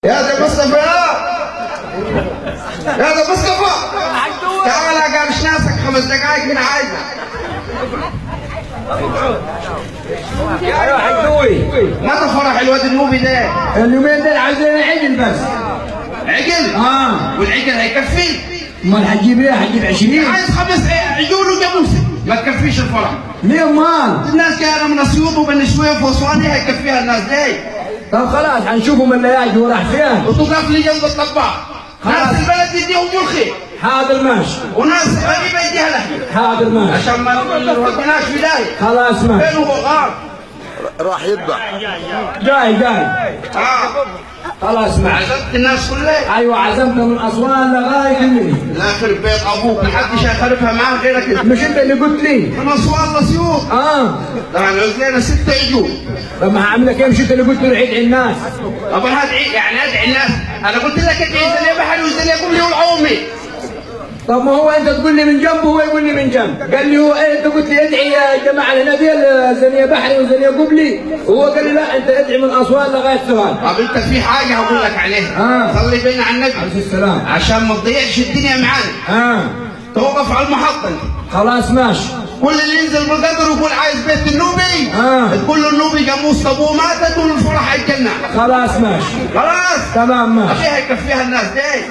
يا ده مصطفى، يا ده مصطفى، تعال قابش ناسك 5 دقائق من عايزك. ايوه حجوي. متى فرح الواد النوبي ده؟ اليومين دول عايزين عجل بس. عجل؟ اه. والعجل هيكفي؟ امال حتجيب ايه؟ حتجيب 20؟ عايز 5 عجول وجاموسه، ما تكفيش الفرح. ليه امال؟ الناس جاية من اسيوط وبني سويف واسوان، هيكفيها الناس ليه؟ طب خلاص حنشوفهم اللي يجي وراح فين. وتقف لي جنب الطباخ. ناس البلد يديهم ملخي. حاضر ماشي. وناس غريبة يديها لحمه. حاضر ماشي. عشان ما نوديناش في داهية. خلاص ماشي. فين هو غار؟ راح يذبح. جاي جاي. اه. خلاص ماشي. عزمت الناس كلها؟ ايوه عزمتنا من اسوان لغاية المنيا. لا يخرب بيت ابوك، محدش هيخربها معاه غيرك انت. مش انت اللي قلت لي؟ من اسوان لاسيوط. اه. طبعا عزلنا 6 عجول. طب ما هعمل لك ايه؟ مش انت اللي قلت لي عيد الناس؟ طب انا هدعي يعني ادعي الناس، انا قلت لك ادعي زي بحري وزي قبلي والعومي. طب ما هو انت تقول لي من جنب وهو يقول لي من جنب، قال لي هو ايه انت قلت لي ادعي يا جماعة هنا ديال زنيه بحري وزنيه قبلي، وهو قال لي لا انت ادعي من اسوان لغاية سوهاج. طب انت في حاجة هقول لك عليها. صلي بينا على النبي. عليه السلام. عشان ما تضيعش الدنيا معانا. توقف على المحطة انت. خلاص ماشي. كل اللي ينزل بالقدر ويقول عايز بيت النوبي. تقول له النوبي جاموس ابوه ماتت والفرح هيتجنن. خلاص ماشي. خلاص تمام ماشي. ايه هيكفيها الناس دي؟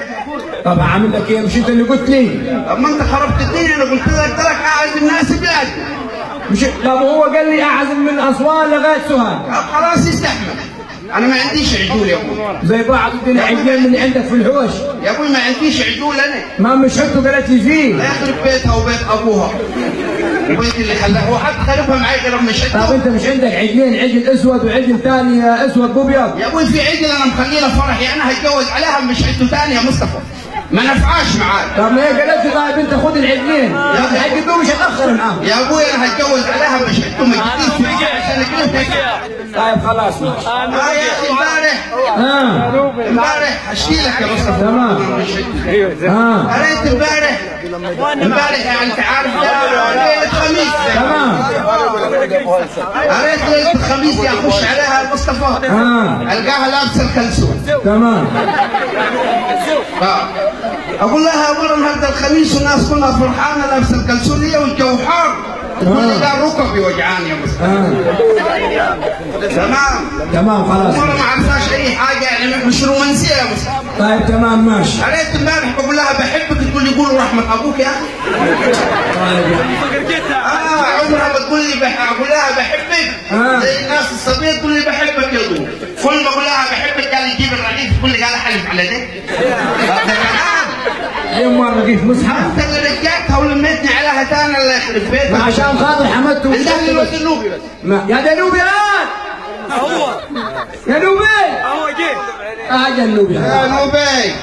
طب هعمل لك ايه؟ مش انت اللي قلت لي؟ طب ما انت خربت الدنيا، انا قلت لك اعزم الناس بلادي. مش طب هو قال لي اعزم من اسوان لغاية سوهاج. طب خلاص يستحمل، انا ما عنديش عجول يا ابوي. زي بعض اديني عجلين من اللي عندك في الحوش. يا ابوي ما عنديش عجول انا. ما مش حطه قالت لي فيه. لا يخرب بيتها وبيت ابوها وبيت اللي خلاها، هو حد خالفها معي غير مش طب عجول. انت مش عندك عجلين، عجل اسود وعجل ثاني اسود بابيض؟ يا ابوي في عجل انا مخليه له فرحي، انا هتجوز عليها مش عجله ثانية يا مصطفى، ما نفعاش معاك. طب ما هي قالت لي طيب انت خد العجلين، العجل دول مش هتاخر معاهم. يا ابوي انا هتجوز عليها مش عجله، ما جبتيش عشان اكلتها. طيب خلاص ماشي. يا اخي امبارح امبارح هشيلك يا مصطفى. تمام. قريت امبارح امبارح يعني انت عارف ليلة الخميس. تمام. قريت ليلة الخميس يا اخش عليها يا مصطفى. القاها لابسه الكلسون. تمام. اقول لها مرة النهارده الخميس والناس كلها فرحانة لابسه الكلسون ليه والجو حار؟ تقول لي ده ركبي وجعان يا مصطفى. تمام. تمام خلاص. مرة ما عرفناش اي حاجة يعني مش رومانسية يا مصطفى. طيب تمام ماشي. قريت امبارح بقول لها بحبك، تقول لي قول رحمه ابوك يا اخي. عمرها ما تقول لي اقول لها بحبك. زي الناس الصبية تقول لي بحبك يا دول. كل ما اقول لها بحبك قال لي جيب الرغيف، تقول لي قال احلف على ده. يوم الرغيف مصحف. انت اللي رجعتها ولميتني عليها ثاني الله يخرب بيتك. عشان خاطر حمدته. انت اللي الواد النوبي بس. يا دنوبي هو يا نوبي هو جه. اجا النوبي. يا نوبي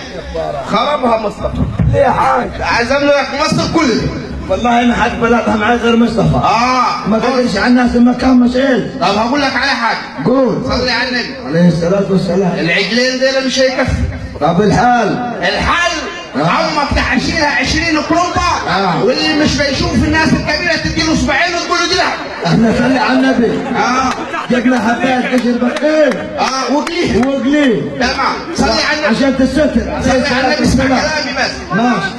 خربها مصطفى. ليه يا حاج؟ عزم لك مصر كلها. والله ما حد بلطها معي غير مصطفى. ما تدريش عن الناس المكان مشعل. طب هقول لك على حاجة. قول. صلي على النبي. عليه الصلاة والسلام. العجلين دول مش هيكفي. طب الحال؟ الحل عمك تحشيلها 20 كرومبه. واللي مش بيشوف الناس الكبيرة تديله اصبعين وتقول له دي لحمه. احنا صلي على النبي. جبنا حبات قشر بقية. وقليه. وقليه. تمام. صلي على النبي. عشان تستر. صلي على النبي، اسمع كلامي بس. ماشي.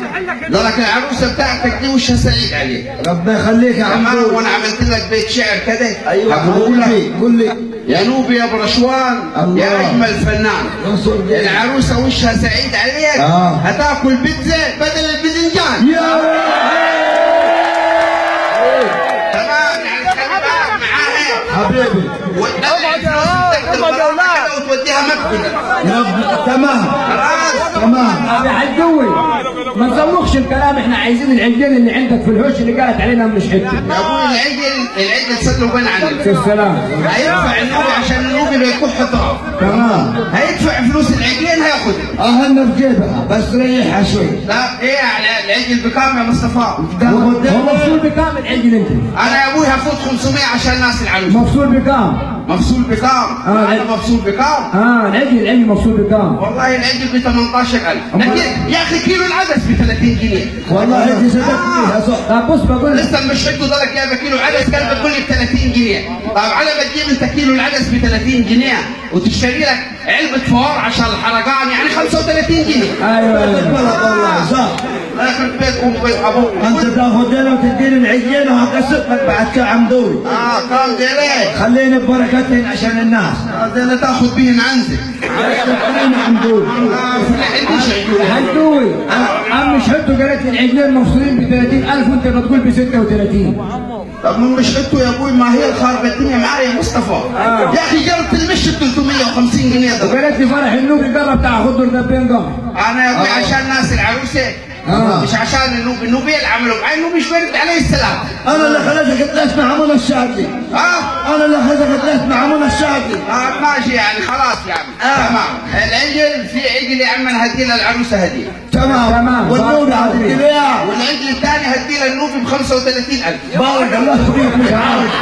لك العروسة بتاعتك دي وشها سعيد عليك. ربنا يخليك يا عم. تمام. وانا عملت لك بيت شعر كده. ايوه هقول لك. قول لي. يا نوبي يا برشوان يا اجمل فنان. العروسة وشها سعيد عليك. هتاكل بيتزا بدل الباذنجان. يا تمام. يعني خلي بالك معاها حبيبي. وتطلع الفلوس وتوديها مكة. تمام خلاص تمام. يا حجوي ما نسوقش الكلام، احنا عايزين العجلين اللي عندك في الحوش اللي قالت علينا مش حتة. يا ابوي العجل العجل صلوا بين على النبي. السلام. هيدفع النوبي عشان النوبي بيكح تراب. تمام. هيدفع فلوس العجلين هياخدها. اهلنا في جيبها بس ريحها شوي. لا ايه يعني العجل بكام يا مصطفى؟ هو مفصول بكام العجل انت؟ انا يا ابوي هفوت 500 عشان الناس العروسة. مفصول بكام؟ مفصول بكام؟ انا مفصول بكام؟ العجل مفصول بكام؟ والله العجل ب 18000. يا اخي كيلو العدس ب 30 جنيه. والله انت صدقتني يا صح. طب بص بقول لك لسه مش حته ضلك جايبه كيلو عدس قال بتقول لي ب 30 جنيه. طب على ما تجيب انت كيلو العدس ب 30 جنيه وتشتري لك علبة فوار عشان الحرقان يعني 35 جنيه. ايوه والله صح. لا يخرب بيتكم وبيت ابوك. انت تاخذ دينا وتديني العجين وهقسط لك بعد كام دوري. كام ديلين؟ خليني ببركتهن عشان الناس. ديلة تاخذ بهن عنزه. خليني عمدوي. ما عنديش عجول. حدوي عم شحته قالت لي العجلين مفصولين ب 30000 وانت بتقول ب 36. طب ما مش حته يا ابوي، ما هي الخاربه الدنيا معايا يا مصطفى. يا اخي جرت المش ب 350 جنيه. وقالت لي فرح النوبي قرب تاع خضر دبين قمر. انا يا ابوي عشان ناس العروسة مش عشان النوبي، النوبي اللي عملوا معي النوبي مش برد عليه السلام. انا اللي خليتك طلعت مع منى الشاذلي. انا اللي خليتك طلعت مع منى الشاذلي. ماشي يعني خلاص يا عم. تمام. العجل في عجل يا عم انا هدي للعروسه هديه. تمام. والنوبي هدي له، والعجل الثاني هدي للنوبي ب 35000. بارك الله فيك.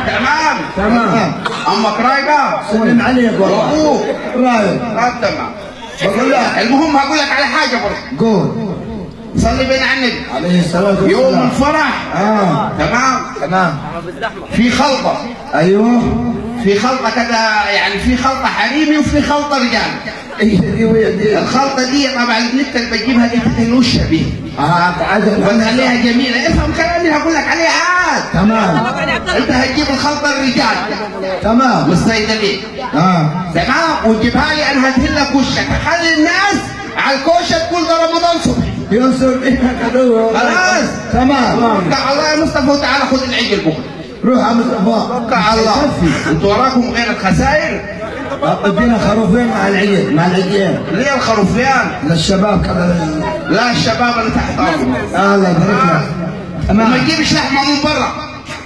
تمام تمام. امك رايقة؟ سلم عليك والله. وابوك رايق. تمام. بقول لك المهم هقول لك على حاجة برضه. قول. صلي بين على النبي عليه الصلاة والسلام. يوم الفرح. تمام تمام. في خلطة. ايوه في خلطة كذا يعني، في خلطة حريمي وفي خلطة رجال. ايش دي ويا دي؟ الخلطة دي طبعا البنت اللي بتجيبها دي تدهن وشها بيها. وتخليها جميلة. افهم كلامي هقول لك عليه عاد. تمام. انت هتجيب الخلطة الرجال. تمام. والصيدلية. تمام. وتجيبها لي انا هدهن لك وشك، هخلي الناس على الكوشة تقول ده رمضان صبحي. ينصر ايدك عدو. خلاص تمام. توكل على الله يا مصطفى وتعالى خذ العجل بكره. روح يا مصطفى. توكل على الله. انتوا وراكم غير الخسائر؟ ادينا خروفين مع العجل، مع العجلين. ليه الخروفين؟ للشباب كذا. لا الشباب اللي تحت امرك. الله يبارك لك. تمام. ما تجيبش لحمه من برا.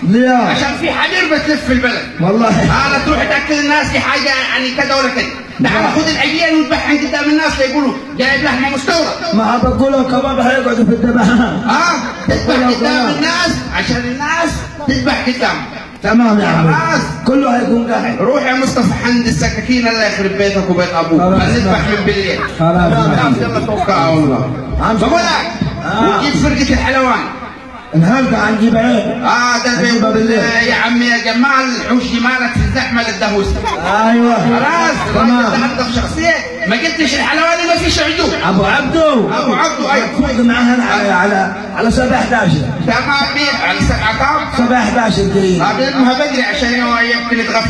ليه؟ عشان في حمير بتلف في البلد. والله. انا تروح تاكل الناس دي حاجة يعني كذا ولا كذا. تعال خذ العجلين وذبحهم قدام الناس ليقولوا جايب لحمه مستورده. ما بقولوا كباب حيقعدوا في الذبحان. تذبح قدام الناس عشان الناس تذبح قدام. تمام يا عم. كله هيكون قاعد. روح يا مصطفى حند السكاكين الله يخرب بيتك وبيت ابوك. هنذبح من بالليل. خلاص يلا توكل على الله. بقول لك وتجيب فرقه الحلوان. النهارده هنجيب عيب. ده بالليل يا عمي يا جماعة الحوش مالك في الزحمة للدهوسه. ايوه خلاص. تمام. انت شخصية ما جبتش الحلواني ما فيش عدو. ابو عبدو. ابو عبدو ايوه. فوق معاها على على 7:11. تمام. على 7 كام؟ 7:11 جايين. قبل بدري عشان يمكن يتغفل.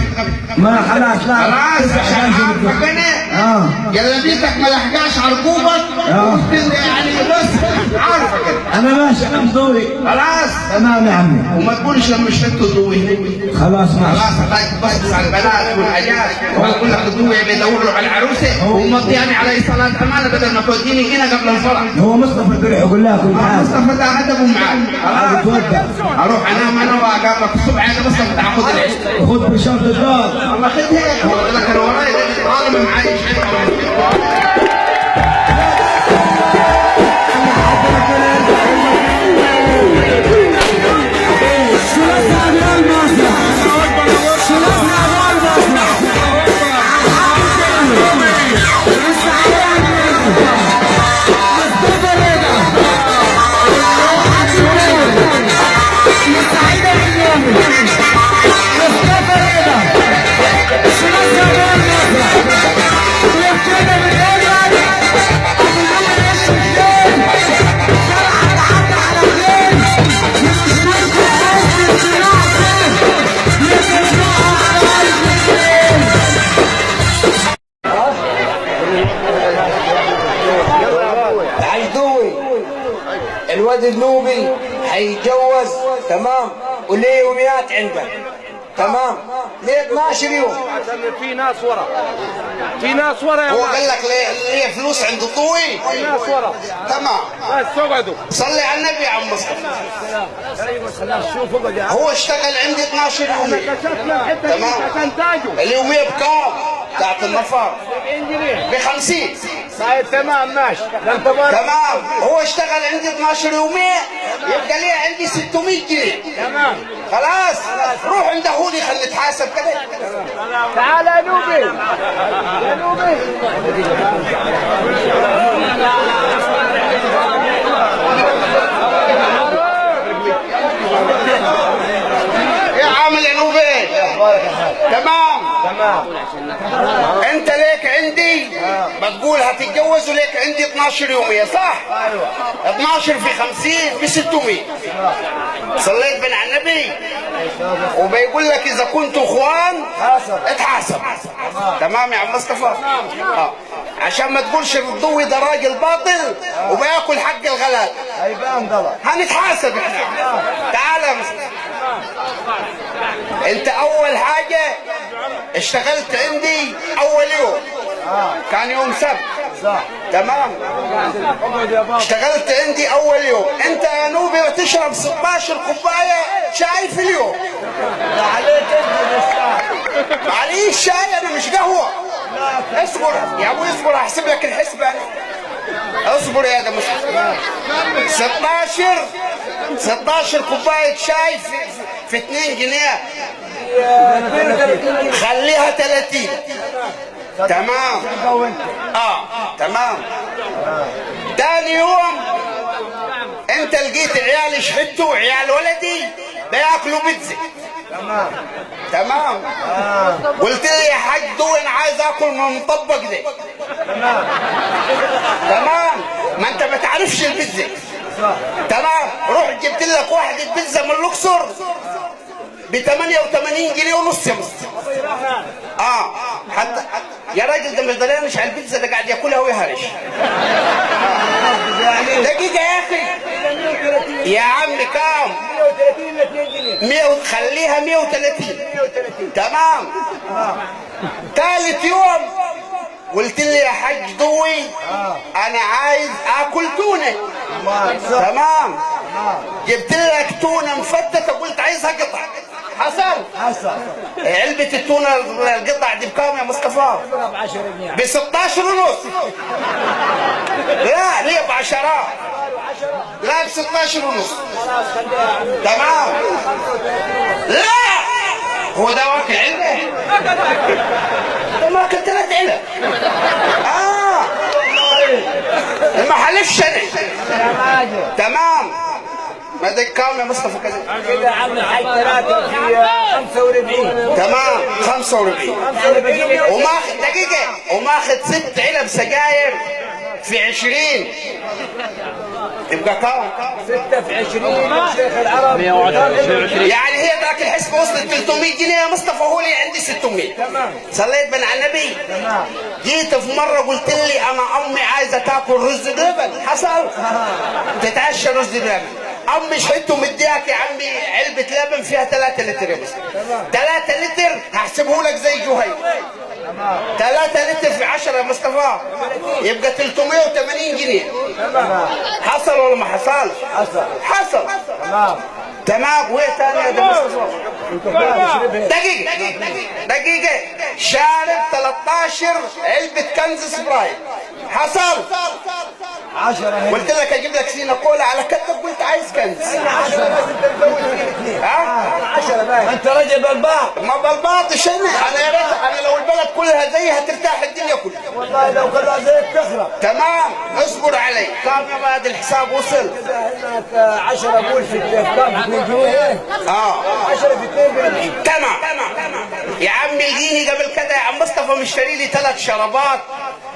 ما خلاص لا خلاص عشان عارفك انا. جلابيتك ما لحقاش على ركوبك. يعني بس عارفك انا ماشي انا مضوي. خلاص تمام يا عمي. وما تقولش لما شفت تضوي. خلاص ماشي. خلاص خلاص على البنات والحاجات ويقول لك تضوي بيدور له على العروسة ومضياني علي صلاة امانه بدل ما توديني هنا قبل الفرح. هو مصطفى بيروح يقول لها كل حاجة. مصطفى ده ادبه معاك. خلاص اروح انام انا واقابلك الصبح. انا مصطفى تعال خذ العيش. خذ بشرط الدار. الله خذها. هو لك انا وراي طالما معاي. الواد النوبي حيتجوز. تمام. وليه يوميات عندك. تمام. ليه 12 يوم؟ عشان في ناس ورا. في ناس ورا يا هو قال لك ليه فلوس عند طوي؟ في ناس ورا. تمام. بس اقعدوا. صلي على النبي يا عم مصطفى. هو اشتغل عندي 12 يومية. تمام. اليومية بكام؟ بتاعت النفر 70 جنيه. ب 50. طيب تمام ماشي. تمام. هو اشتغل عندي 12 يومية يبقى ليه عندي 600 جنيه. تمام. خلاص روح عند هولي خلينا نتحاسب كده. تعال يا نوبي يا نوبي. يا عامل يا نوبي. تمام تمام. انت ليك عندي بتقول هتتجوز وليك عندي 12 يومية صح؟ ايوه. 12 في 50 ب 600. صليت بين على النبي وبيقول لك اذا كنتوا اخوان اتحاسب. تمام يا عم مصطفى؟ عشان ما تقولش الضوي ده راجل باطل وبياكل حق الغلال. هيبان ضلع. هنتحاسب احنا. تعال يا مصطفى. انت اول حاجة اشتغلت عندي اول يوم كان يوم سبت. صح. تمام. اشتغلت عندي اول يوم، انت يا نوبي بتشرب 16 كوباية شاي في اليوم. لا عليك انت بالشاي. معليش شاي انا مش قهوة. اصبر يا ابوي اصبر هحسب لك الحسبة. اصبر يا ده مصطفى. 16 كوباية شاي في 2 جنيه. خليها 30. تمام. تمام. تاني يوم انت لقيت عيالي شحتوا عيال ولدي بياكلوا بيتزا. تمام. تمام. قلت لي يا حاج دو انا عايز اكل من المطبق ده. تمام. تمام. ما انت ما تعرفش البيتزا. تمام. روح جبت لك واحدة بيتزا من الاقصر ب 88 جنيه ونص يا مصطفى. حتى يا راجل ده مش ضليان على البيتزا، ده قاعد ياكلها ويهرش. دقيقة يا اخي. يا عم كام؟ 130 ولا 2 جنيه؟ 100 خليها 130. 130. تمام. ثالث يوم قلت لي يا حاج ضوي انا عايز اكل تونه. تمام. جبت لك تونه مفتته قلت عايزها قطع. حصل؟ حصل. علبة التونة القطع دي بكام يا مصطفى؟ ب 10 جنيه. ب 16 ونص. لا ليه ب 10؟ لا ب 16 ونص. تمام. لا هو ده واكل علبة؟ ده ماكل 3 علب. ما حلفش انا. تمام. ما ده كام يا مصطفى كده؟ كده يا عم الحاج 3 في 45. تمام 45. وماخذ دقيقة وماخذ 6 علب سجاير في 20 يبقى كام؟ 6 في 20 يا شيخ العرب 120. يعني هي ذاك الحسبة وصلت 300 جنيه يا مصطفى، هو اللي عندي 600. تمام. صليت بين على النبي. تمام. جيت في مرة قلت لي أنا أمي عايزة تاكل رز بلبن. حصل؟ تتعشى رز بلبن. أمي شحته مدياك يا عمي علبة لبن فيها 3 لتر يا مصطفى. 3 لتر هحسبه لك زي جهيل. 3 لتر في 10 يا مصطفى يبقى 380 جنيه. حصل ولا ما حصلش؟ حصل. حصل. تمام. تمام. وايه تاني يا مصطفى؟ دقيقة دقيقة. شارب 13 علبة كنز سبرايت. حصل؟ 10. قلت لك اجيب لك سينا كولا على كتف قلت عايز كنز. 10 بس انت مزود اثنين. ها؟ 10 باين. انت رجل بلباط. ما بلباطش انا، انا يا ريت انا لو البلد كلها زيها ترتاح الدنيا كلها. والله لو كلها زيك تخرب. تمام اصبر علي. كم يا بعد الحساب وصل؟ كده 10 بول في كام؟ 2 جنيه. 10 في 2 ب 40. تمام. يا عمي لقيني قبل كده يا عم مصطفى مشتري لي 3 شرابات،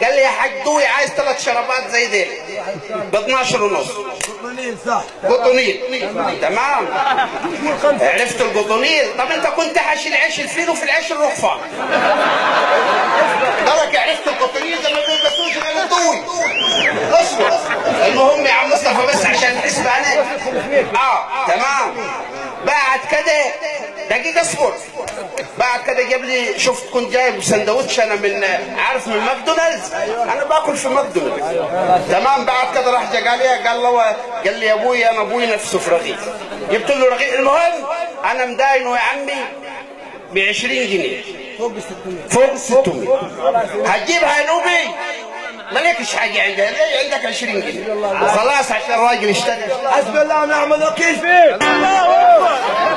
قال لي يا حاج دوي عايز 3 شرابات زي دي ب 12 ونص. قطنين صح. قطنين. تمام. عرفت القطنين؟ طب انت كنت حاشي العيش الفينو في العيش الرخفان. قالك عرفت القطنين ده ما بيلبسوش غير الدوي. اصبر. المهم يا عم مصطفى بس عشان الحسبة انا. تمام. بعد كده دقيقة اصبر. بعد كده جاب لي، شفت كنت جايب سندوتش انا من عارف من ماكدونالدز، انا باكل في ماكدونالدز. تمام. بعد كده راح جا لي قال له، قال لي يا ابوي انا ابوي نفسه في رغيف، جبت له رغيف. المهم انا مداينه يا عمي ب 20 جنيه فوق ال 600. فوق ال 600. هتجيبها يا نوبي؟ مالكش حاجة عندها، ليه عندك 20 جنيه وخلاص عشان الراجل يشتغل. حسبي الله ونعم الوكيل فيك. الله اكبر.